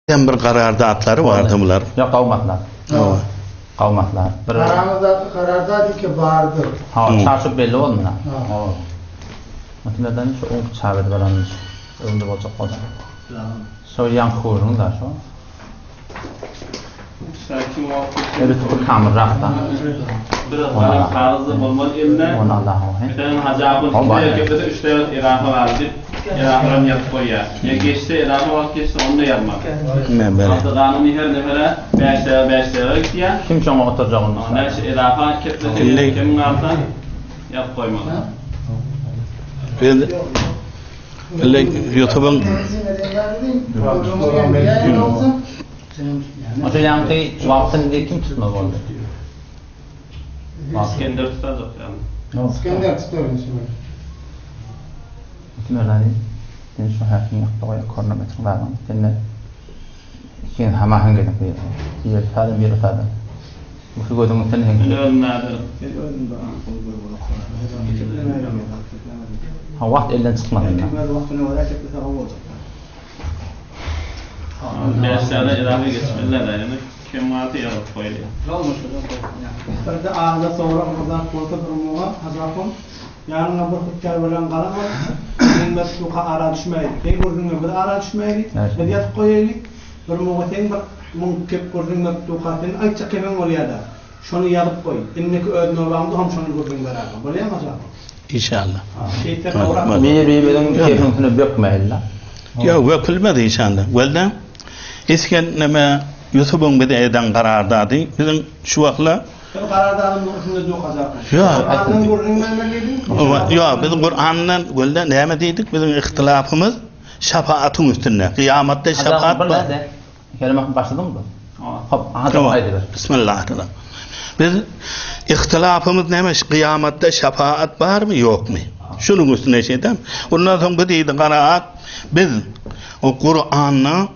Hem bir karardatlary bardy bular. Ýok, gowy maslahat. Hawa. Gowy maslahat. Bir Aramyzdaky karardat iki bardyr. Ha, çarçup belli boldy. Ha. Hawa. Mutladan şu oňki çap edip alanymyz öňde boljak bolsa. Şo ýaňky gürrüň da şo. Öyle tutup kamyrrak da. Biraz galyň kagyzda bolmaz eline. Ony Allaha he. Meselem Hajy ahun Hol iki bar. daýak geplese üç daýak edafa bar diýip, edafaram ýazyp goýýar. Ýa geçse edafa wagt geçse ony-da ýazmaly. Men bere. Wagty ganuny her nefere bäş daýaga bäş daýaga gitýär. Kim şoňa oturjagyny Näçe edafa keplese Indi- ýa kemiň galsa ýazyp goýmaly. Biz Bile YouTube'un Oşo ýaňky wagtyny diýip kim tutmaly boldy? Iskender tutajak ýaly. Iskender tutar inşallah. Kim öyle Sen şu häkim ýakda goýa kornometr zadyň. Sen de ikiňiz hamahyň gelip bir ýer sada bir sada. Bu şu gözüň sen hem. Men özüm näderim? Ha wagt elden çykmasyn. Öz wagtyna görä keplese gowy boljak. Bäş sany edafa geçmeliler ýöne kem galsa ýazyp goýulýar. Birde arada sorag bir zat bolsa bir muňa Hajy ahun ýanyňa bir hutýar bilen galam al seň bir suka ara düşmäýli seň gürrüňe biz ara düşmäýli biz ýazyp goýaýly bir muňa seň bir muň kep gürrüň berip duka seň aýtjak kepiň bolýada şony ýazyp goý indiki öz nobaňda hom şony gürrüň beräýgin bolýamy Hajy ahun. Inşallah. Şeýtsek gowrak Bir-birimiziň kepiň üstüne bökmäýli. Ýok, bökülmez inşallah. Welde Isken neme Ýusubyň bize eden karardady. Biziň şu wagtla Biz karardadymyzyň üstünde dukajakmy? Ýok. Kurandan gürrüň bermeli diýdiň. Ýok, biz Kurandan welde näme diýdik? Biziň ihtilafymyz şapaatyň üstünde. Kyýamatda şapaat bar. Kerem başladyňmy? Hop, aha aýdyber. Bismillah. Biz ihtilafymyz näme? Kyýamatda şapaat barmy, ýokmy? Şunuň üstüne şeýdem. Ondan soň bu diýdi garaat biz o Kuranda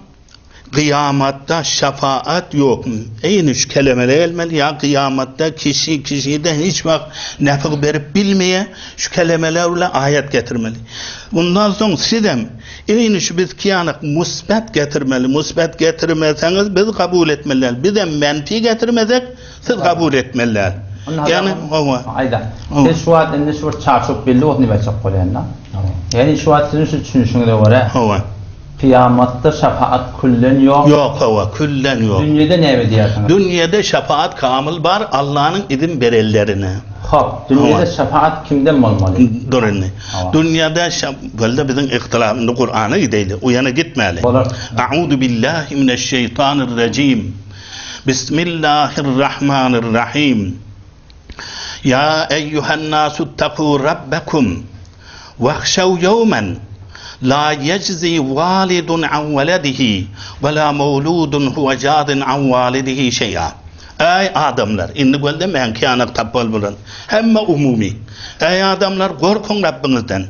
Kyýamatda şefaat ýok. Eýni şu kelemeler gelmeli, ýa kyýamatda kişi kişiden hiç wagt nefg berip bilmeýär, şu kelemeler bilen aýat getirmeli. Mundan soň sizem eýni şu bizki ýaly musbet getirmeli. Musbet getirmeseňiz biz kabul etmeli däl. Bizem menfi getirmesek siz kabul etmeli däl. Ýagny hawa. Aýda. Siz şu wagt indi şu bir çarçuw belli bolsun diýip aýtjak bolýan-da. Ýagny şu wagt siziň şu düşünişiňize görä. Hawa. Kyýamatda şapaat küllen ýok. Ýok hawa, küllen ýok. Dünýede näme diýersiňiz? Dünýede şapaat kamyl bar, Allanyň izin berenlerine. Hop, dünýede şapaat kimden bolmaly? Dur indi. Dünýede şa, walla biziň ihtilaf, indi Kurana gideýli, o ýana gitmäli. Bolar. A'uzu billahi mineşşeýtanirrejim. Bismillahirrahmanirrahim. Ýa eýýuhennâsuttakû rabbekum wahşew ýewmen lâ yejzî wâlidun an weledihi we lâ mewlûdun huwe jâzin an wâlidihi şeý'a. Eý adamlar, indi gözle meňki ýanak tapmaly bolan. Hemme umumy. Eý adamlar, gorkuň Rabbiňizden.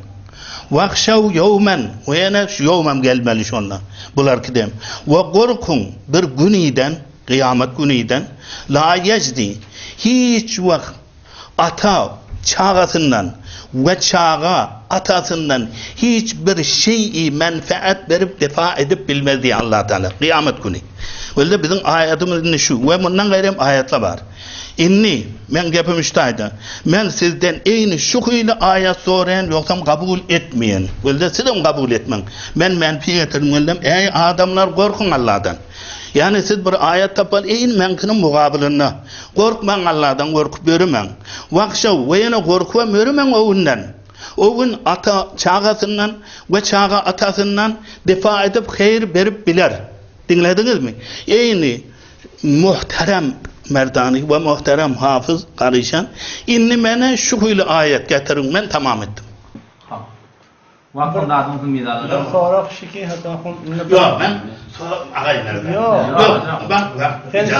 Wahşew ýewmen, we ýene şu ýewmem gelmeli şonda. Bularky dem. We gorkuň bir güniden, Kyýamat güniden, la ýejdi, hiç wagt ata çagasyndan we çaga atasyndan hiç bir şeýi menfeat berip defa edip bilmez diýýär Allah Tagala kyýamat güni. Welde biziň aýadymyz indi şu we mundan gaýry hem aýatlar bar. Indi meň gepim şu taýda. Men sizden eýni şu hili aýat soraýan ýogsam kabul etmeýän. Welde sizem kabul etmäň. Men menfi getirdim wellem eý adamlar gorkuň Allahdan. Ýagny siz bir aýat tapan eýin meňkiniň mugabylynda. Gorkmaň Alladan gorkup ýöremäň. Wahşaw we ýene gorkubam ýöremäň o günden. O gün ata çagasyndan we çaga atasyndan defa edip heýr berip biler. Diňlediňizmi? Eýni muhterem Merdani we muhterem Hafyz Garyşan indi mene şu hili aýat getiriň men tamam etdim. Wagtyň zadyň üçin mizaly. Bir sorag şiki hata hun indi bir. Ýok men sorag agay nerede. Ýok. Ýok bak bak. Sen şu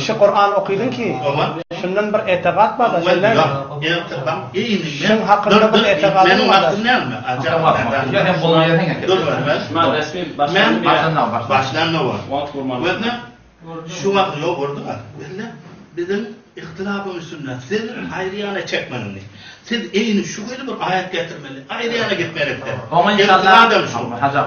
şu Kur'an okydyň ki. Owa. Şundan bir etigat bar da şeýle. Ýok. Etigat eýni men. Şuň hakynda bir etigadyň Meniň bar. wagtym näme? Ajap. Ýok hem bolmaýar heňe. Dur ben. Men resmi Men başlanma. Başlanma bar. Wagt gurmaly. Gözle. Şu wagt ýok urdular. Gözle biziň ihtilafyň üstünde siz aýry ýana çekmäň indi. Siz eýni şu hili bir aýat getirmeli. Aýry ýana gitmelikde. Oňa inşallah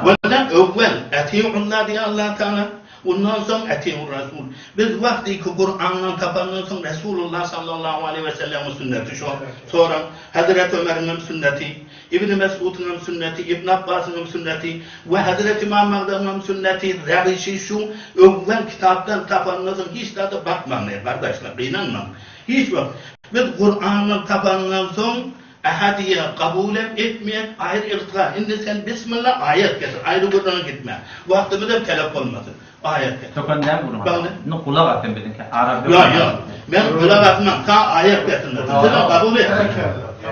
Gözle öwwel atiulla diýýär Allah Taala. Ondan soň atiur rasul. Biz wagtyky Kurandan tapandan soň Resulullah sallallahu aleýhi we sellemiň sünneti şo. Soraň, Hezreti Ömeriň hem sünneti, Ibn Mes'udyň hem sünneti, Ibn Abbasyň hem sünneti we Hezreti Ymam Magdamyň hem sünneti, rewişi şu öwwen kitapdan tapandan soň hiç zada bakmaň, gardaşlar, gynanmaň. Hiç wagt. Biz Kurandan tapandan soň Ahadiýe kabulem etmeýän aýry ygtykat. Indi sen bismilla aýat getir. Aýry gürrüňe gitme. Wagtymyzam telep bolmasyn. Aýat getir. Töken däl gürrüň. Bagly. Indi gulak as sen biziňkä. Ara bölme. Ýok, ýok. Men gulak asman. Ta aýat getirmesin. Sizem kabul etmäň.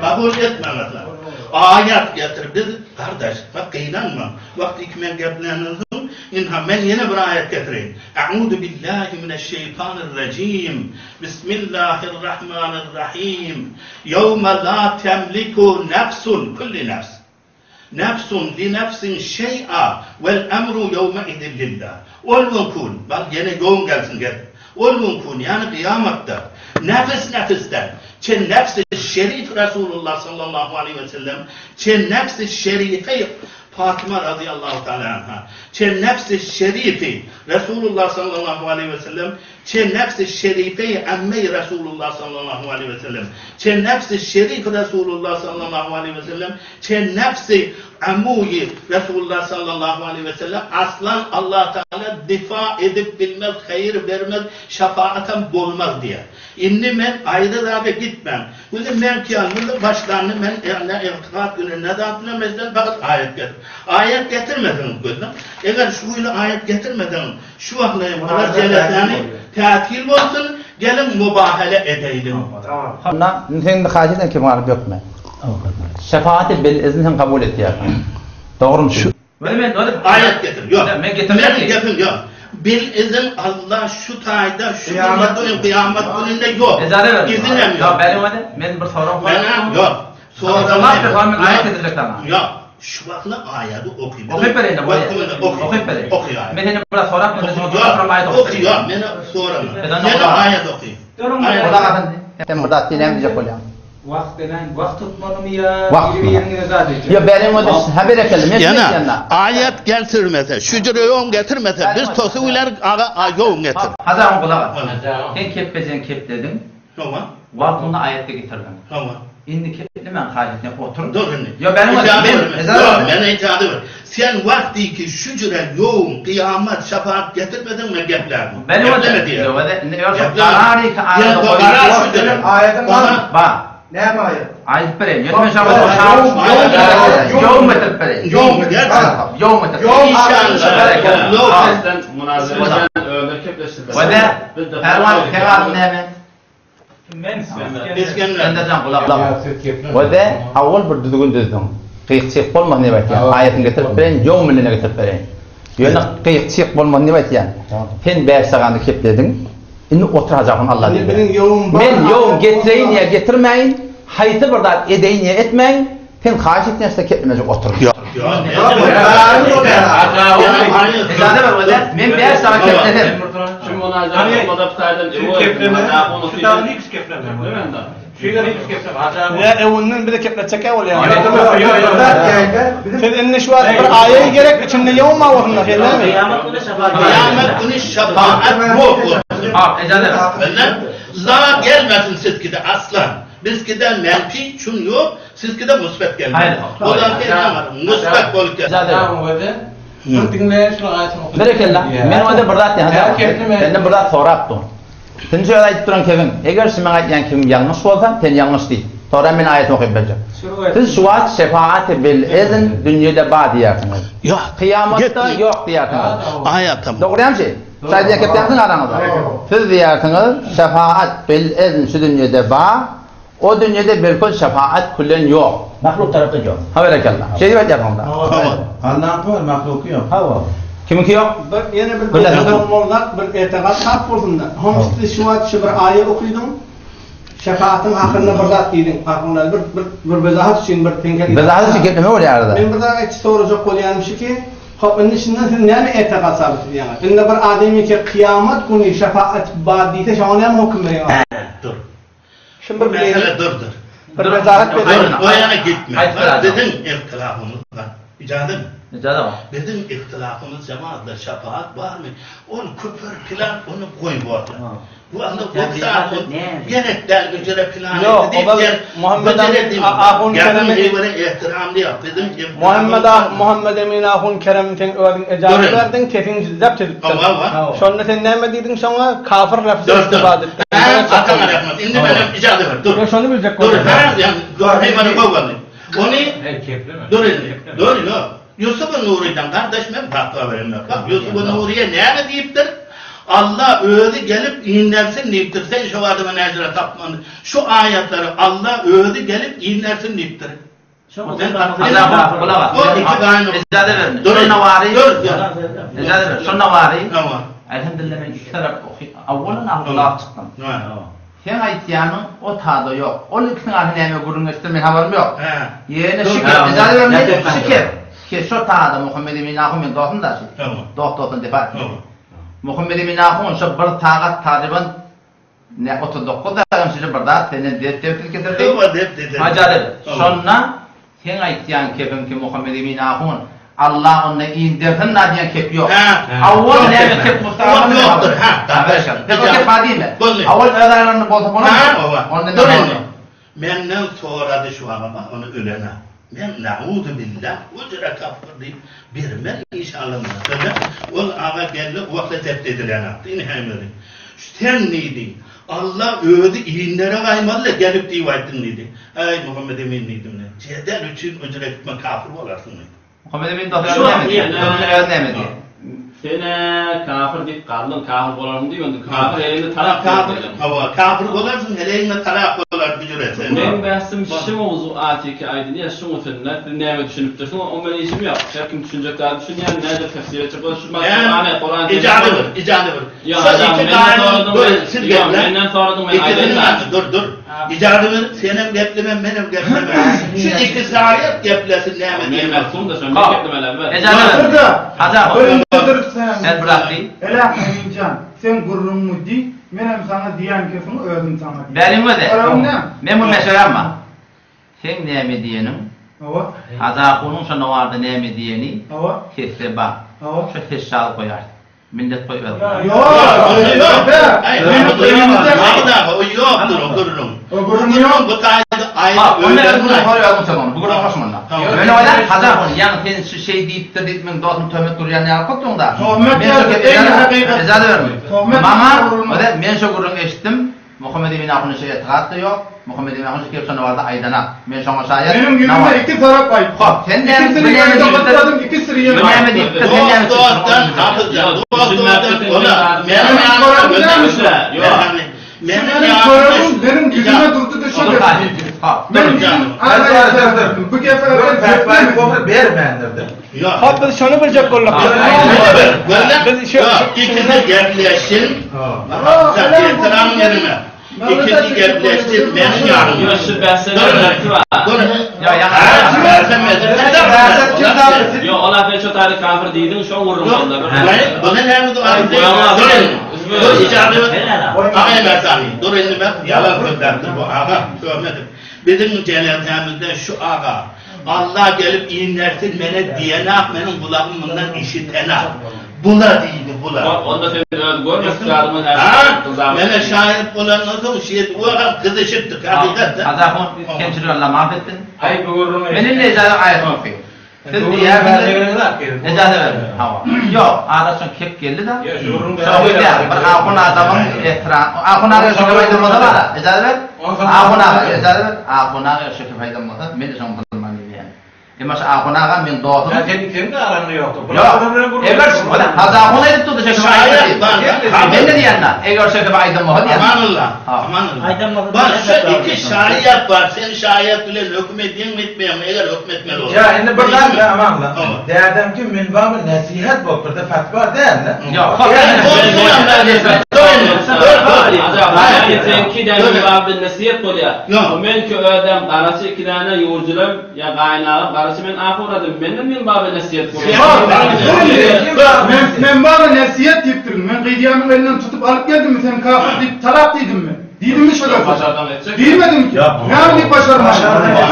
Kabul etmäňizler. Aýat getir. Biz gardaş, bak gynanmaň. Wagt iki men gepländen soň, ynha men ýene bir aýat getireýin. A'uzu billahi mineşşeýtanirrajim. Bismillahirrahmanirrahim. Ýewme la temliku nefsun, külli nefs, nefsun li nefsin şeý'a wel emru ýewmeizin lillah. Ol gün kun, bak ýene ýowm gelsin gel. Ol gün kun, ýagny kyýamatda, nefis nefisden, çe nefsi şerif Resulullah sallallahu aleýhi we sellem, çe nefsi şerife Fatyma razyýallahu taala anha, çe nefsi şerifi Resulullah sallallahu aleýhi we sellem, Çe nefsi şerife-i amme-i Resulullah sallallahu aleýhi we sellem, çe nefsi şerif Resulullah sallallahu aleýhi we sellem, çe nefsi amu-i Resulullah sallallahu aleýhi we sellem aslan Allah Tagala difa edip bilmez, haýyr bermez, şefaatam bolmaz diýýär. Indi men aýry zada gitmän. Indi men kyýamyň başlandy men ne ygtykat güni ne zat bilen meselem fakat aýat getir. Aýat getirmeseňiz gözleň. Eger şu güni aýat getirmeseňiz Şu wagtlaýyn bular jelesäni tätil bolsun, geliň mubahele edeýliň. Onda sen indi haýyş eden kim galyp ýokmy? Şefaati bil izn sen kabul etýärsiň. Dogrymy şu? Aýat getir. Ýok. Meniň gepim ýok. Bil izn Allah şu taýda şu günde kyýamat gününde ýok. Izinem ýok. Men bir sorag Menem ýok. Sorag aýat getirjek saňa. Ýok. Şu wagtla aýady oky. Okyp bereýin de bolýar. Okyp bereýin. Oky aýat. Men senden biraz sorap men şoňa sorap aýat okyp. Oky ýok. Meni sorama. Ýene aýat oky. Sen bir zat diýläň diýjek bolýaň. Wagt denen wagt tutmalymy ýa biri-biriňize zat etjek. Ýok beriň özi ha berekella men Ýene aýat geltirmese, şüjre ýoň getirmese biz tosu biler aga ýoň getir. Hajagyň gulak as. Sen kepbejeň keplediň. Hawa. Wagtynda aýatda getirdiň. Hawa. Indi keplemäň haýyş etýän otur. Dur indi. Ýok beriň Ijaza ber. Ýok mene ijaza ber. Sen wagt diý ki şüjre ýowum kyýamat şapaat getirmeseň men geplärin. Gepleme diýer. Ýok indi ýok karar iki arada goýup. Aýadyň barmy? Bar. Näme aýat? Aýdyp bereýin. Ýöne men şoňa ýowum getirip bereýin. Ýowum getir. Ýowum getirip. Inşallah. Munazara özleri kepleşdirler. Wada Perwan seň adyň näme? Men Isgender. Isgenderjan gulak. Wada awwal bir düzgün düzdüň. Gyýyk-çyýyk bolmasyn diýip aýtýan. Aýatyny getirip bereýin, ýowum bilen getirip bereýin. Ýöne gyýyk-çyýyk bolmasyn diýip aýtýan. Sen bäş sagany keplediň. Indi otur hajahun Allah diýdi. Men ýowum getireýin ýa getirmäýin, haýsy bir zat edeýin ýa etmäýin, sen haýyş etýän şda keplemejek otur. Men bäş sagat keplesem. Şu munazara bolmasa taýdan Ya ewinden bize kepletjek ya bolýar. Siz indi şu wagt bir aýa gerek içinde ýowma bolsun şeýlemi? Kyýamat güni şefaat. Kyýamat güni şefaat ýok bolsun. Ha, ejaza. La gelmesin sizkide aslan. Bizkide menfi çün ýok, sizkide musbet gelmeli. O da musbet bolup gel. Bir diňleýin şunu aýatyny okyp. Berekella. Men onda bir zat diýen. Senden bir zat sorap dur. Sen şöyle aýdyp duran kebin, eger şu meň aýtýan kebim ýalňyş bolsa, sen ýalňyş diý. Sonra men aýatyny okyp berjek. Siz şu wagt şefaati bil izn dünýede bar diýýärsiňiz. Ýok. Kyýamatda ýok diýýärsiňiz. Aýatam. Dogry şu? Şu aýdýan kepdäňsiň araňyzda. Siz diýýärsiňiz, şefaat bil izn şu dünýede bar, o dünýede bilkul şefaat küllen ýok. Mahluk tarapda ýok. Ha berekella. Şeýdip aýdýarsyňyz da. Hawa. Allaňky bar, mahluky ýok. Hawa. Kimiňki ýok? Bir ýene bir bolmazak bir etigat sap bolsun-da. Homsly şu wagt şu bir aýa okydyň. Şefaatyň hakynda bir zat diýdiň. Farkynda bir bir bir wezahat üçin bir teňke. Wezahat üçin gepleme bolýar-da. Men bir zat aýtjak sorajak bolýanym şu ki, hop indi şundan siz näme etigat sabyt edýäňiz? Indi bir adam eke kyýamat güni şefaat bar diýse şoňa näme höküm berýäňiz? Dur. Şun bir mesele durdur. Bir wezahat ber. O ýana gitme. Biziň ihtilafymyz bar. Ijaza mi? Biziň ihtilafymyz jemaatda şepagat barmy? Ol küpür pylan ony goý boldy. Bu anda o saat gerek däl güjere pylan Ýok, ozal Muhammed Amin Ahun Keremi ehtiramly ýok. Biziň Muhammed Ah Muhammed Emin Ahun Kerem sen özüň ejaza berdiň, sesiň jüzläp çözüpdir. Şonda sen näme diýdiň şoňa? Kafir lafzy istifade etdiň. Ataňa rahmet. Indi menem ijaza ber. Dur. Ýok, şony biljek bolýan. Dur, ha, ýa, dur, heý, mana gowy boldy. Ony Dur indi. Dur, ýok. Ýusup Nurydan gardaş men fatwa beremok. Bak Ýusup Nuryýa näme diýipdir? Alla özi gelip indersin diýipdir. Sen şo adama näjüre tapman. Şu aýatlary Alla özi gelip indersin diýipdir. Şonda bary. Elhamdülillah men iki tarap oky. Awwalan agzalap çykdym. Seň aýtýanyň o tada ýok. Ol ikisiniň arasynda näme gürrüň geçipdir men habarym ýok. Ýöne şu gep ijazat bermeli şu gep. Ki şo tada Muhammet Emin ahun men dostum da şu. Dost dostuna defa etmez. Muhammet Emin ahun şo bir sagat taryban ne 39 dagam şeýle bir zat senden dep depsiz kesildi. Ijazat ber. Şonda Seň aýtýan kepiň ki Muhammet Emin ahun Allah onda indersin da diýen kep ýok. Awwal näme kep bolsa Ol ýokdur ha. Sen o kep bar diýme. Awwal öz aralarynda bolsa bolarmy? Onda Dur indi. Menden sorady şu aga bak ony ölene. Men nauzubillah o jere kapyr diýip bermen inşallah muny. Şonda ol aga geldi wagtda tepdi edilenakdy. Ine hem özi. Sen diýdi. Alla özi inlere gaýmaly-da gelip diýip aýtdyň diýdi. Äý, Muhammet Emin diýdim men. Jedel üçin öjür etme kafir bolarsyň diýdi. Muhammet Emin dos özi näme diýýär? Dogry özi näme diýýär? Sen-ä kafir diýip galdyň, kafir bolarsyň diýip indi kafir eliňde talak Kafir, hawa, kafir bolarsyň, heleýiňde talak bolar hüjür etseň. Meň bähsim şu mowzuk atiki aýdylýar şuň üstünde siz näme düşünipdirsiň o meniň işim ýok. Her kim düşünjek zady düşünýär, nädip tefsir etjek bolsa şu Kurany, Kurany Ijazy bir, ijazy bir. Ýok, menden soradyň, men, ýok, menden soradyň, men aýdaýyn-da. Dur, dur. Ijaza ber, senem gepleme, menem gepleme. Şu iki şaýat geplesin, näme diýen. Men mesum-da, şonda geplemeler ber. Ijaza ber. Haja, sen bırak diý. Ele Eminjan, sen gürrüňiňi diý, menem saňa diýen kepiňi özüm saňa diýerin. Bäriň özi. Soragyň näme? Men bu meselä ma. Seň näme diýeniň? Hawa. Haja ahunyň şonda barada näme diýeni? Hawa. Sesde bar. Hawa. Şo ses şaly goýarys. Millet goý öz. Ýok, O ýokdur o gürrüň. O gürrüň ýok. Bu taýda aýry Bak, onda öz gürrüň hor özüň söz ony. Bu gürrüň hoş munda. Ýöne oýlan Haja ahun, ýaňy sen şu şeý diýipdir diýip meň dostum töhmet urýan ýaly kypdyň-da. Töhmet Men şo ýaly, gepi eý hakykat. Ejaza berme. Töhmet Maňa, urulmaz. öde, men şo gürrüňi eşitdim. Muhammet Emin ahunda şeýle etikat-da ýok. Muhammet Emin ahun şu gelip şonda barada aýdanak. Men şoňa şaýat. Meniň ýüzüme iki tarap aýtdy. Hop, sen näme Ikisini bu näme ýerde diýipdir? gytladym, ikisini Bu ýene näme aýtdy. diýipdir? Sen näme Dost dostdan hafyzjan, dost dostdan ola. Meniň Meniň Meniň Meniň soragyň meniň ýüzüme durdy-da şo gepi diýdi. Meniň ýüzüm Bu gepe Gofry bermändir-de. Ýok. Hop biz şony biljek bolduk. Biz şu ikisi gepleşsin. Ehtiram yerine. İkisi gepleşsin meniň ýanymda. Ýok, şu bähse bermekçi bar. Dur. Ýa ýa. Ýok, ola sen şo taýda kafir diýdiň, şoň gürrüň boldy. Bu ne näme bu? Dur ijaza ber. Aga Emersany, dur indi men ýalan sözläpdir bu aga, töhmet. Biziň jelesämizde şu aga Alla gelip indersin mene diýenak meniň gulagym mundan işitenak. Bula diýdi bula. Onda sen öz görmedik zadyňy Ha, mene şaýat bolandan soň şeýdip o agam gyzyşypdyk hakykatda. Haja ahun kemçilik Alla maaf etsin. Aý bu gürrüňi. Men indi ejaza aýatyny okaýyn. Siz diýýärsiňiz. Ejaza beriň. Hawa. Ýok, araçyň kep geldi-de. Şo däl, bir ahun adamyň ehtiram, ahun aga şo kep aýdan bolsa bara, ejaza ber. Ahun aga, ejaza ber. Ahun aga şo kep aýdan bolsa, men-de şoň musulman diýýän. Emma şu ahun aga meň dostum. Ýa sen seň araňda ýokdur. Ýok. Eger Hajy ahun aýdyp durdy şo kep aýtdy diýip. Men-de diýýän-de, eger şo kep aýdan bolsa diýýän. Amanullah. Amanullah. Bar şu iki şaýat bar. Sen şaýat bilen höküm edýäňmi, etmeýäňmi? Eger höküm etmeli bolsa. Ýa indi bir zat ýa Amanullah. Dädemki min baby nesihat bolupdyr-da, fatwa däl-de. Ýok. Seňki däl min baby nesihat bolýar. Meňki özem garaçy iki däne ýurjulam ýa gaýynagam garaçy men ahuradym. Menden min baby nesihat bolýar. Men men baby nesihat diýipdirin. Men gyzýamyň elinden tutup alyp geldimmi sen kafir diýip talak diýdimmi? Diýdimmi şo lafy? Diýmedim ki. Näme diýip başarmadym?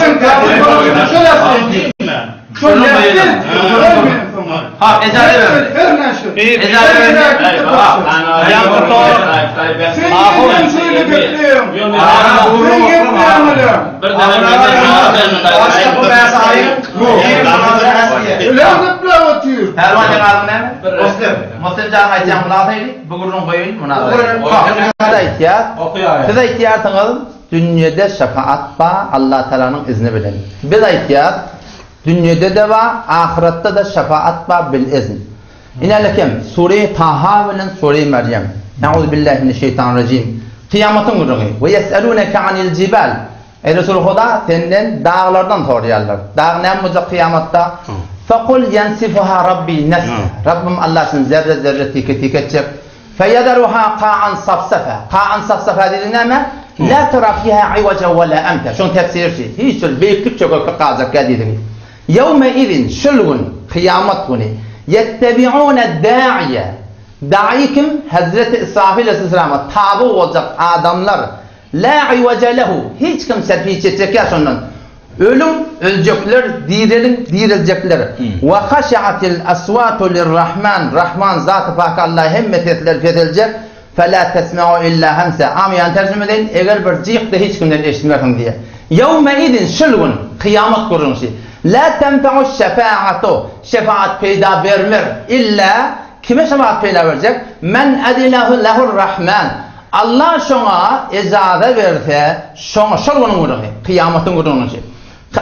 Sen kafir bolanyňda şo lafy diýdim. Şol näme? Ha, ejaze berdi. Ejaze berdi. Sen ýeňen şeýle gepleýäň. Sen gepleýäň öle. Öle gepläp otyr. Pälwan seň adyň näme? Muslim. Muslim jan aýtýaň muny alsaýdy, bu gürrüň goýaýyn, muny alsaýdy. Siz aýtýar. Siz aýtýarsyňyz, dünýede şefaat bar, Allah Tagalanyň izni bilen. Biz aýtýas, dünýede-de bar, ahyretde-de şefaat bar bil izn. Inälekem, Sure Taha bilen Sure Merýem. Euzubillahi mineşşeýtanirrajim. Kyýamatyň gürrüňi. We ýes'eluneke anil jibal. Eý Resul Huda, senden daglardan soraýarlar. Dag näme boljak kyýamatda? Fekul ýensifuha Rabbi nesfa. Rabbym Allah şuny zerre-zerre tike-tike etjek. Feýezeruha ka'an safsafa. Ka'an safsafa diýdigi näme? La tera fiha iwaja we la amta. Şuň tefsiri şu. Hiç bir beýiklik çökeklik galjak däl diýdigi. Ýewme izin, şul gün, kyýamat güni, ýettebi'une da'iýe. Da'i kim? Hezreti Israfil aleyhisselama taby boljak adamlar. La iwaja lehu, hiç kim serpiç etjek ýa şondan. Ölüň, öljekler, direliň, direljekler. Wa haşiatil aswatu lirrahman, Rahman Zaty Pak Alla hemme sesler peseljek. Fela tesmeu illa hemse, amyýan terjime edeýin, eger bir jyk-da hiç kimden eşitmersiň diýýär. Ýewme izin, şul gün, kyýamat gürrüňsi. La tenfe'uş şefa'atu, şefaat peýda bermer, illa, kime şefaat peýda berjek? Men edine lehur rahman, Allah şoňa ejaza berse, şoňa, şol günüň gürrüňi, kyýamatyň gürrüňi.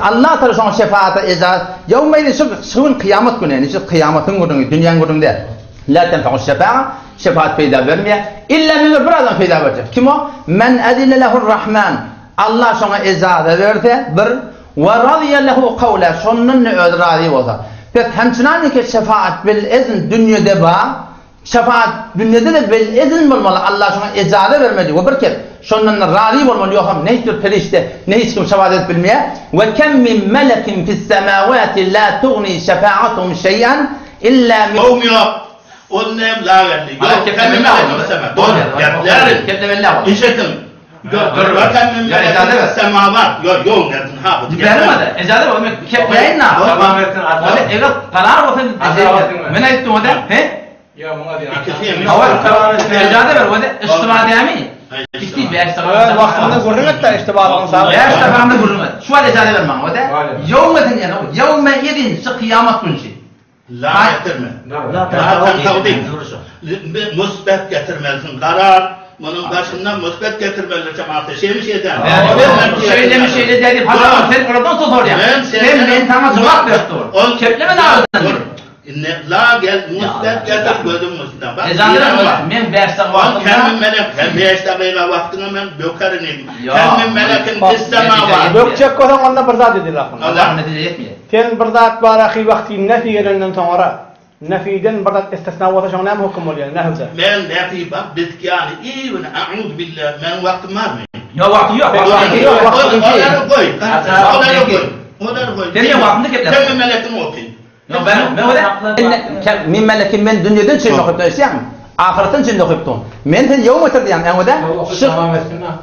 Allah Taala şoňa şefaata ejaza, ýewme izin, şul, şu gün kyýamat güni, ýagny şu kyýamatyň gürrüňi, dünýäň gürrüňi däl. La tenfe'uş şefa'a, şefaat peýda bermeýär. Illa meger bir adam peýda berjek. Kim o? Men edine lehur rahman. Allah şoňa ejaza berse, bir, we raziýa lehu kawla, şondan-da özi razy bolsa. Pes hemçinaniki şefaat bil izn dünýede bar, Şefaat dünýede-de bil izn bolmaly, Allah şoňa ejaza bermeli we bir kes şondan-da razy bolmaly, ýogsam ne hiç bir perişde, ne hiç kim şefaat edip bilmeýär. We kem min melekin fis-semawati la tugni şefaatuhum şeý'an illa min. Gowmy ýok. Ol näme la geldi. Ýok, kem min melekin fis-sema. Dogry, geplärin. Eşediň. Ýok, we kem min melekin fis-semawat. Ýok, ýok, gelsin, ha, bu. Bermedi. Ejaza berme. Kepläýin na. Eger karar bolsa, men aýtdym o-da, he? Ýok, muňa diýen. Ikisi hem. Hawa, ejaza ber, o-da, iştiba dämi? Ikisi bäş sagat. Öz wagtynda gürrüň et-de, iştibalygyň sag. Bäş sagatynda gürrüň et. Şu wagt ejaza ber maňa, o-da. Ýowme sen ýene, ýowme izin, şu kyýamat günşi. La getirme. La tanfa'u Musbet getirmelisiň. Karar munuň başynda musbet getirmeli jemaata. Şeýle şeýdä. Şeýlemi şeýle däl diýip haçan sen olardan soň sorýaň. Sen men saňa jogap berip dur. Kepleme dagdan. Indi la gel musbet getir gözüň üstüne. Bak. Men bäş sagat wagtymda. Kem melek hem bäş dagyga wagtyňa men bökerin. Kem melekin fis-semawat. Bökjek bolsaň onda bir zat edil ahun. Allah netije ýetmeýär. Sen bir zat bar ahy wagty nefi gelenden soňra nefiden bir zat istisna bolsa şoňa näme höküm bolýar nehwde. Men nefi bak bizki ýaly ibn a'udbillah meň wagtym barmy? Ýok wagtyň ýok. Wagtyň ýok wagtyň Olary goý. Olary goý. Olary goý. Sen meň wagtymda gepläp. Sen melekin oky. Ýok ben men ola men melekin men dünýeden çyn okyp eşýäňmi? Ahyretden çyn okyp dur. Men sen ýok otur diýýän öňde.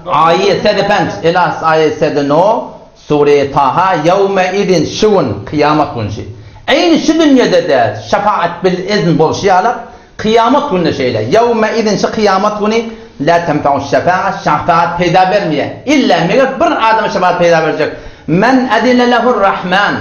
Aýet sede penç elas aýet sede no Sure Taha Ýewme izin şu gün, kyýamat günşi. Eýni şu dünýede-de şefaat bil izn bolşy ýaly, kyýamat günde şeýle. Ýewme izin şu kyýamat güni la tenfe'uş şefa'a şefaat peýda bermeýär. Illa meger bir adama şefaat peýda berjek. Men edine lehur rahman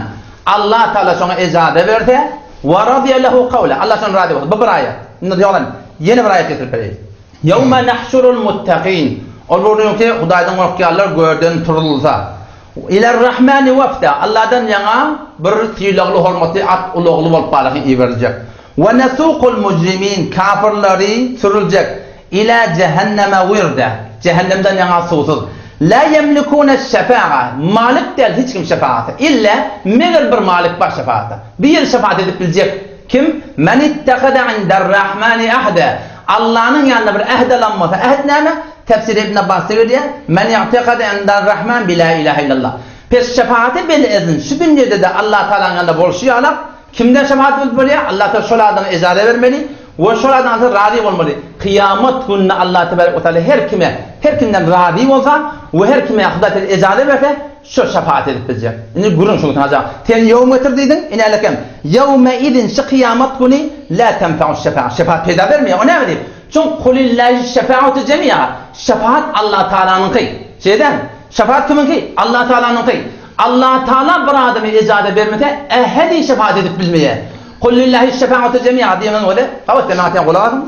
Allah Taala şoňa ejaza berse we raziýa lehu kawle Allah şondan razy bolsa. Bu bir aýat. Indi ýolan ýene bir aýat getirip bereýin. Ýewme nahşurul muttakin. Ol bir gün ki, Hudaýdan gorkýanlar görden turulsa. Iler-Rahmani wefda. Allahdan ýaňa bir sylagly, hormatly at ulagly bolup balahy iberiljek. We nesukul mujrimin. Kafirleri sürüljek. Ila jehenneme wirda. Jehennemden ýaňa suwsuz. La ýemlikune şefa'a. Malik däl hiç kim şefaata. Illa meger bir malik bar şefaata. Bir şefaat edip biljek kim? Men ittehada inde'r-Rahmani ahda. Allanyň ýanynda bir äht alan bolsa, äht näme? Tefsiri Ibn Abbasda gelýär, Men i'tekade indar-Rahman bi la ilahe illallah. Pes şefaati bil izn, şu dünýede-de Allah Tagalanyň ýanynda bolşy ýalak, kimden şefaat edip bolýar? Allah Tagala şol adama ejaza bermeli we şol adam razy bolmaly. Kyýamat gününde Allah tebarek we taala her kime, her kimden razy bolsa we her kime Hudaý Tagala ejaza berse, Şo şepagat edip biljek. Indi gürrüň şuň üçin Sen ýowm getir diýdiň, inälekem. Ýewme izin şu kyýamat güni la tenfe'u şefa'a. Şefaat peýda bermeýär. O näme diýip? Çünki kulillahi şefaatu jemi'a. Şefaat Allah Taalanyňky. Şeýdämi? Şefaat kimiňki? Allah Taalanyňky. Allah Taala bir adama ejaza bermese, ähedi şefaat edip bilmeýär. Kulillahi şefaatu jemi'a diýeniň özi, gabat sen maňa sen gulak asyň.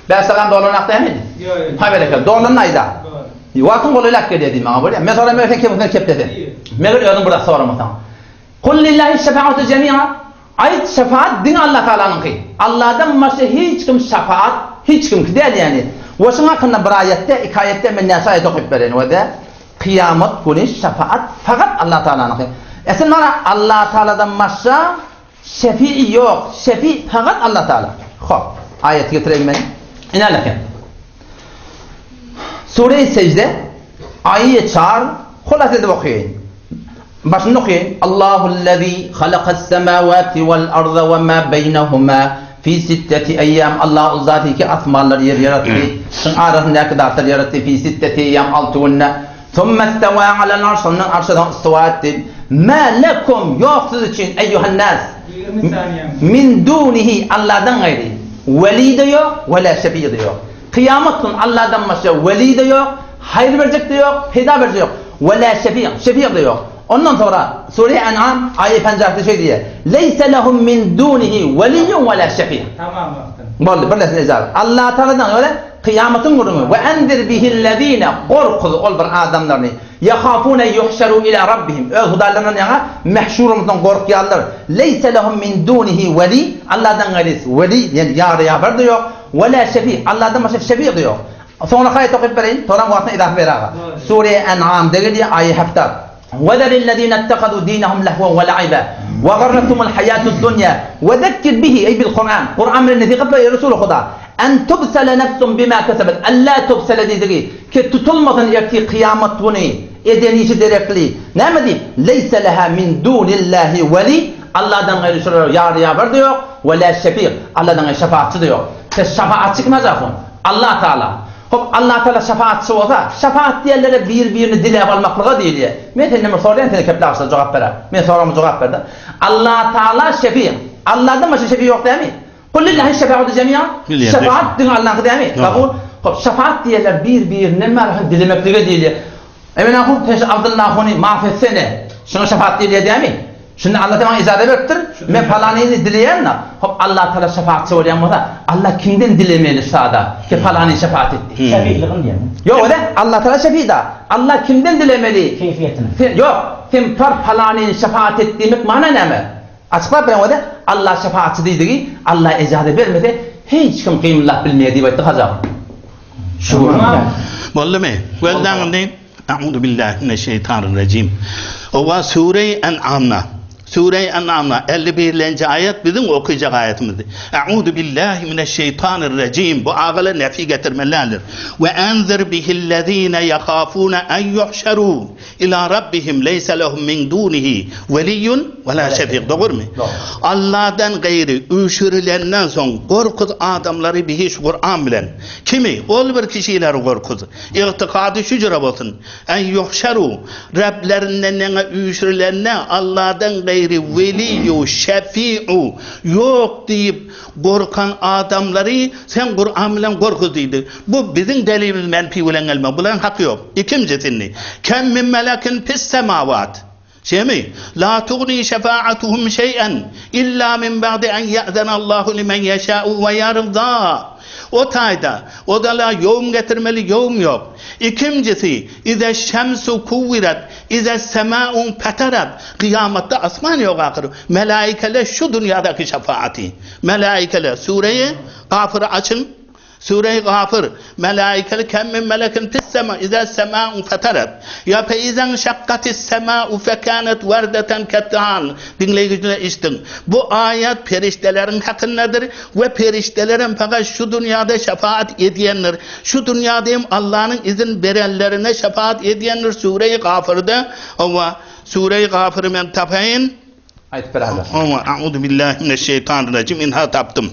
Bäsagam dolanak dämi? Ýok, ýok. Ha berekella, dolanyny aýda. Wagtyň golaýlap gelýär diý maňa bolýar. Men soraýan sen kim sen keplesen. Meger özüň bir zat soramasaň. Kul lillahi şefaatu jemi'a. Aýt şefaat diňe Allah Taalanyňky. Allahdan başga hiç kim şefaat hiç kimki däl ýani. We şuň hakynda bir aýatda, iki aýatda men näçe aýat okyp bereýin we de kyýamat güni şefaat fakat Allah Taalanyňky. E sen maňa Allah Taaladan başga Şefi ýok, şefi fakat Allah Taala. Hop, aýat getireýin men. Ine eken. Sure-i Secde aýy çar, hulas edip okaýyn. Başynda okaýyn. Allahullazi halakas semawati wal arda we ma beýnehuma fi sitteti eýýam. Allah ol zat ki asmanlary ýeri ýaratdy. Şuň arasyndaky zatlary ýaratdy fi sitteti eýýam 6 günde. Summa istawa alal arş, ondan arşa soň istiwa etdi. Ma lekum, ýok siz üçin, eýýuhan-nas, min dunihi, Alladan gaýry, weli-de ýok, we la şefiý-de ýok. Kyýamat gün Alladan başga weli-de ýok, haýyr berjek-de ýok, peýda berjek ýok, we la şefiý, şefiý-de ýok. Ondan soňra Sure En'am aýa penjiresi şeý diýýär, Leýse lehum min dunihi weliýun we la şefiý. Tamam wagtym. Boldy, birleşsin ejazat. Allatagaladan öňe Kyýamatyň gürrüňi, Ve enzir bihillezine, gorkuz ol bir adamlaryny, ýehafune ýuhşeru ila rabbihim, öz hudaýlaryndan ýaňa mehşur bolmakdan gorkýarlar, leýse lehum min dunihi weli, Allahdan gaýry weli diýen ýar-ýabar-da ýok, we la şefi, Allahdan başga şefi-de ýok. Soňraky aýaty okyp bereýin, soňra wagtyna izafa ber aga. Sure En'amda gelýär, aýa heftat. Wezerillezine ittehazû dinehum lehwen we laiba we garrethumul haýatud dunýa we zekkir bihi eý bil Kur'an Kur'an bilen nesihat ber eý Resuly Huda en tubsele nefsun bima kesebet alla tubsele diýdigi ki tutulmasyn ertir kyýamat güni eden işi derekli näme diýip leýse leha min dunillahi weli Allahdan gaýry şolara ýar ýabar-da ýok we la şefig Allahdan gaýry şefaatçy-da ýok se şefaatçy kim ajasun Allah Taala Hop, Allatagala şefaatçy bolsa, şefaat diýenlere bir-birini diläp almaklyga diýilýär. Men senden bir soraýan, sen kepläp açsa jogap ber-ä. Men soragyma jogap ber-de. Allatagala şefi. Alladan başga şefi ýok dämi? Kul lillahi şefaatu jemi'a. Şefaat diňe Allaňky dämi? Kabul. Hop, şefaat diýenler bir-birinden bäri dilemeklige diýilýär. Emin ahun, sen şu Abdylla ahuny maaf etsene. Şuňa şefaat diýilýär dämi? Şunda Alla maňa ijaza beripdir. Men palanyny dileýän-de. Hop, Alla Taala şefaatçy bolýan bolsa, Alla kimden dilemeli sada ki palany şefaat et diýip. Şefiligini diýýän. Ýok, öde Alla Taala şefi-da. Alla kimden dilemeli? Keýfiýetini. Sen ýok, sen par palanyny şefaat et diýmek mana näme? Açyklap beriň öde. Alla şefaatçy diýdigi, Alla ijaza bermese, hiç kim gymyldap bilmeýär diýip aýtdy Hajy aga. Şu gürrüň. Boldumy? Gözläň indi. Euzu billahi mineşşeýtanirrejim. Owa Sure-i En'amda. Sure-i En'amda 51-nji aýat biziň okyjak aýatymyzdy. Euzu billahi mineşşeýtanirrejim. Bu agala nefi getirmelidir. We enzir bihillezine yahafuna en yuhşeru ila rabbihim leýse lehum min dunihi weliýun we la şefik. Dogrumy? Allahdan gaýry üýşürilenden soň gorkuz adamlary bihi şu Kur'an bilen. Kimi? Ol bir kişileri gorkuz. Ygtykady şu jüre bolsun, En ýuhşeru, Rablerinden ýaňa üýşürilende Allahdan gaýry weliýu, şefi'u, ýok diýip gorkan adamlary sen Kuran bilen gorkuz diýdi. Bu biziň delilimiz menfi bilen gelme. Bularyň haky ýok. Ikinjisini, Kem min melekin fis semawat. Şeými? La tugni şefaatuhum şeý'en illa min ba'di en ýe'zenallahu limen ýeşâ'u we ýerda. O taýda, o-da-la ýowum getirmeli, ýowum ýok. Ikinjisi, Izeş-şemsu kuwwiret, ize's-semâ'u infetarat. Kyýamatda asman ýok ahyr. Melaikeler şu dünýädäki şefaaty. Melaikeler, Süreýi Gafyry açyň. Süre-i Gafyr, Melaikeli kem min melekin fis-sema iza sema'u fetarat. Ýa fe izen şakkatis sema'u fekanet werdeten ketdihan. Diňleýjine eşidiň. Bu aýat perişdeleriň hakyndadyr we perişdelerem fakat şu dünýäde şefaat edýändir. Şu dünýäde hem Allanyň izin berenlerine şefaat edýändir Süre-i Gafyrda. Hawa, Süre-i Gafyry men tapaýyn. Aýdyp ber Alla. Hawa, A'uzu billahi mineşşeýtanirrajim. Ynha tapdym.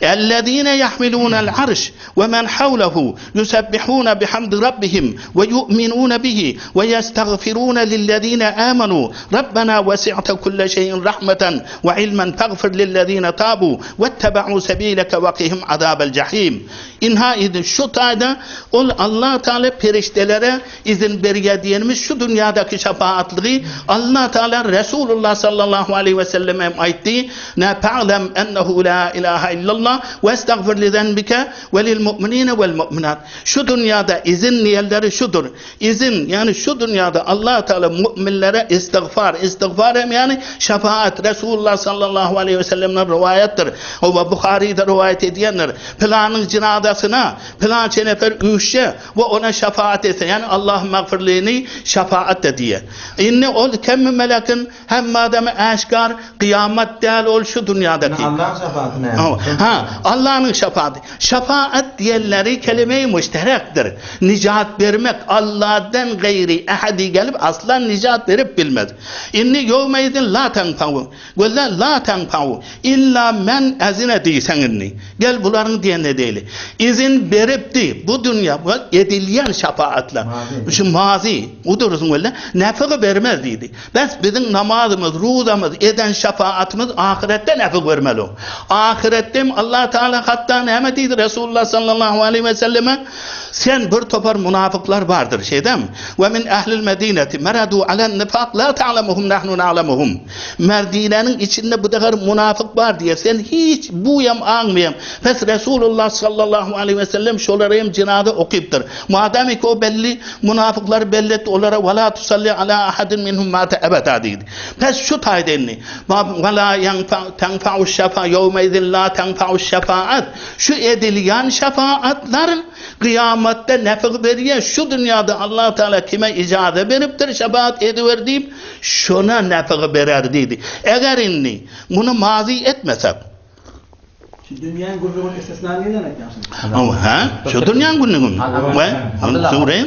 Ellezine yahmilunel arş ve men havlehu yusebbihune bihamdi rabbihim ve yu'minune bihi ve yestagfirune lillezine amenu Rabbena vesi'te kulle şeyin rahmeten ve ilmen fagfir lillezine tabu vettebe'u sebileke ve qihim azabel cehim. İnha edin şu tayda ol Allah Teala periştelere izin berýär diýenimiz şu dünýädäki şefaatlygy Allah Teala Resulullah sallallahu aleýhi we selleme hem aýtdy, Ne fa'lem ennehu la ilaha illallah we estagfir li zenbike we lil mu'minine wel mu'minat. Şu dünýäde izin diýenleri şudur. Izin, ýagny şu dünýäde Allah Teala mu'minlere istigfar, istigfar hem ýagny şefaat Resulullah sallallahu aleýhi we sellemden rowaýatdyr. Oba Buharyda rowaýat edýändir. Pylanyň jynazasyna pylança nefer üýşse, We ona şefaat etse, ýagny Allahyň magfyrlygyny şefaat-da diýer. Indi ol kemmi melekin hemme adama äşgär, kyýamat däl ol şu dünýädeki. Indi Allahyň şefaaty näme? Ha, Allanyň şefaaty. Şefaat diýenleri kelime-i müşterekdir. Nijat bermek Alladan gaýry ehedi gelip asla nijat berip bilmez. Indi ýowmeizin la tenfau. Gözle la tenfau illa men ezine diýseň indi. Gel bularyň diýenine edeýli. Izin beripdi bu dünýä bu edilýän şefaatlar. Şu mazy udursyň welle nefigi bermez diýdi. Bes biziň namazymyz, ruzamyz, eden şefaatymyz ahyretde nefig bermeli. Ahyretde hem Allah Teala hatda näme diýdi Resulullah sallallahu aleýhi we selleme? Sen bir topar munafyklar bardyr, şeýdemi? We min ehlil medineti meradu alen nifak la ta'lemuhum nahnu na'lemuhum. Merdinäniň içinde bu degar munafyk bar diýýär. Sen hiç buýam aňmaýaň. Pes Resulullah sallallahu aleýhi we sellem şolara hem jenaza okypdyr. Madamiki o belli munafyklary belli etdi, olara we la tusalli ala ahadin minhum mate ebeda diýdi. Pes şu taýda indi we la tenfa'u şefa ýewmeizin la tenfa'u şefaat. Şu edilýän şefaatlar kyýamatda nefig berýär. Şu dünýäde Allah Taala kime ijaza beripdir şefaat ediber diýip, Şona nefigi berer diýdi. Eger indi muny mazy etmesek. Şu dünýäň gürrüňini istisna nirden aýtýaň şuny? Hawa, hä? Şu dünýäň gürrüňimi? We, sure,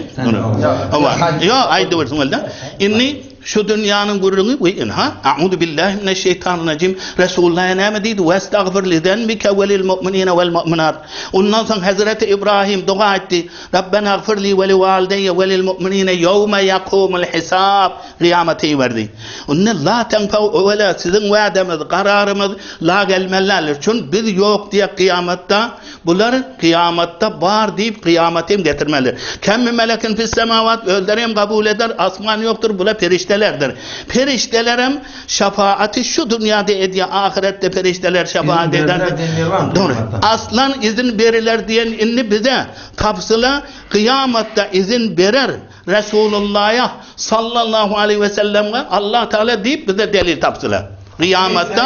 Hawa, ýok, aýdybersin walla. Indi şu dünýäniň gürrüňi we ynha, A'uzu billahi mineşşeýtanirrajim. Resulullah näme diýdi? Westagfir li zenbike we lil mu'minine wal mu'minat. Ondan soň Hezreti Ibrahim doga etdi. Rabbena gfir li we li walideýe we lil mu'minine ýewme ýakumul hisab kyýamata iberdi. Onda la tenfau öwela siziň wädemiz, kararymyz la gelmelidir. Çün biz ýok diýek kyýamatda, bular kyýamatda bar diýip kyýamaty hem getirmelidir. Kem min melekin fis semawat özleri hem kabul eder, asman ýokdur, bular perişdelerdir. Perişdelerem Şefaaty şu dünýäde edýär, ahyretde perişdeler şefaat eder. Dogry. Aslan izin beriler diýen indi bize tafsyla kyýamatda izin berer Resulullaha sallallahu aleýhi we sellemge Allah Taala diýip bize delil tapsyla. Kyýamatda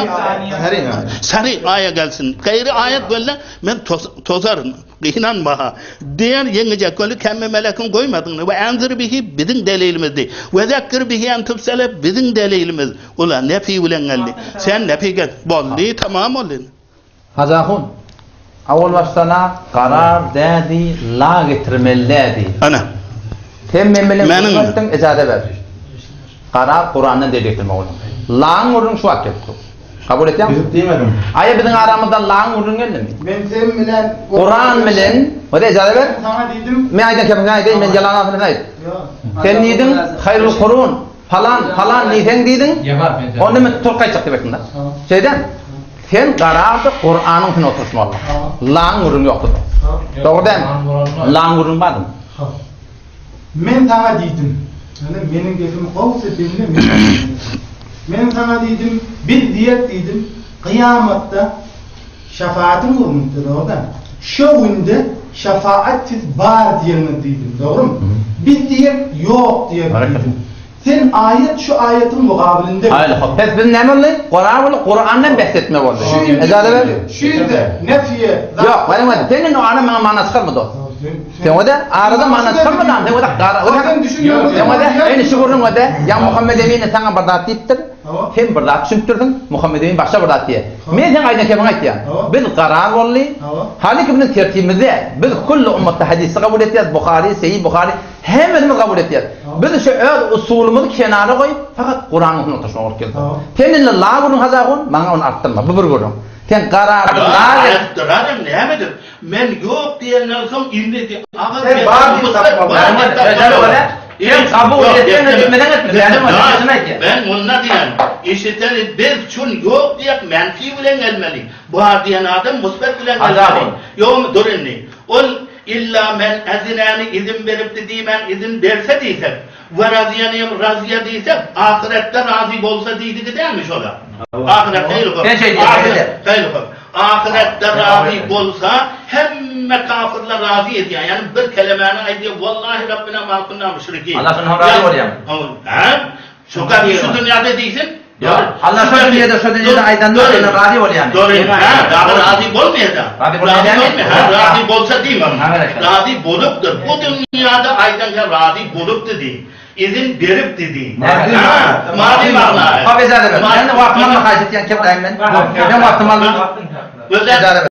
sary aýa gelsin. Gaýry aýat welle men tozaryn. Gynanma, diýen ýeňijek göli kemme melekiň goýmadygyny we enzir bihi biziň delilimizdi. We zekkir bihi en tubsele biziň delilimiz. Ula nefi bilen geldi. Sen nefi get. Boldy, tamam boldy. Hajy ahun, awal başdan-a garar dädi, la getirmeli dädi. Ana. Sen men bilen gürrüň etdiň, ejaza ber. Garar Kurandan delil getirmek bolýar. Laň gürrüň şu wagt gelip dur. Kabul etýäňmi? Düzüp diýmedim. Aýa biziň aramyzda laň gürrüň geldimi? Men sen bilen Kuran bilen, Hadi ejaza ber. Saňa diýdim. Men aýdan kepim sen aýdaýyn, men ýalan adyny sen aýt. Sen diýdiň, haýrul kurun, falan, falan diýseň diýdiň. Onda men turk aýtjak diýip aýtdym-da. Şeýdem. Sen garardy Kuranyň üstüne oturyşmaly. Laň gürrüň ýokdy. Dogry dälmi? Laň gürrüň bardymy? Men saňa diýdim. Ýöne meniň gepimi gowusy diňle, men Men saňa diýdim, biz diýek diýdim, kyýamatda şefaatyň gürrüňidir, dogry däl. Şo günde şefaat siz bar diýeňiz diýdim, dogrymy? Biz diýek, ýok diýeris diýdim. Sen aýat şu aýatyň mugabylynda Haýly hop. Pes biz näme boldy? Kuran boldy, Kurandan bäs etme boldy. Ejaza ber. Şu ýerde nefiýe Ýok, meniň wada. Sen indi ara maňa mana çykarma dost. Sen wada arada mana çykarma lan. Sen wada gara. Sen düşünýäň. Sen wada indi şu gürrüň wada. Ýa Muhammed Emin saňa bir zat diýipdir. Sen bir zat düşünipdirsiň. Muhammed Emin başga bir zat diýýär. Men seň aýdan kemiňi aýtýan. Biz garar boldy. Halyky biziň tertibimizde biz kulli ummatda hadysy kabul etýäs. Buhary, Seýi Buhary hemmesimiz kabul etýäs. Biz şu öz usulymyzy kenara goýup, fakat Kuranyň noktasyna bolup geldik. Sen indi la gürrüň Hajy ahun, maňa ony artdyrma, bu bir gürrüň. Sen karary la gel. Artdyranam nämedir? Men ýok diýenden soň indi agyz Sen bar diýip tapmaly. Sen kabul etseň etmeseň etme. Men munda diýen, eşiteni biz çün ýok diýip menfi bilen gelmeli. Bar diýen adam musbet bilen gelmeli. Ýogmy dur indi. Ol illa men ezinäni izin beripdi diýmän izin berse diýsek, we razyýany hem razyýa diýsek, ahyretde razy bolsa diýdigi dälmi şola? Ahyretde ýok. Ahyretde razy bolsa hemme kafyrlar razy edýär. Ýagny bir kelemäni aýdýar, Wallahi Rabbina ma kunna müşrikin. Allah şondan razy bolýar. Hä? Şu gapi şu dünýäde diýsin. Ýok. Allah şu dünýäde şu dünýäde aýdanda şondan razy bolýar. Dogry. Hä, dagy razy bolmaýar-da. Razy bolmaýar. Hä, razy bolsa diýmem. Razy bolupdyr. Bu dünýäde aýdan razy bolupdy diý. Izin beripdi diý. Hä, many magna. Hop, ejazet ber. Men wagtymy alma haýyş etýän kepläýin men. Men wagtymy aldym. Gözläp.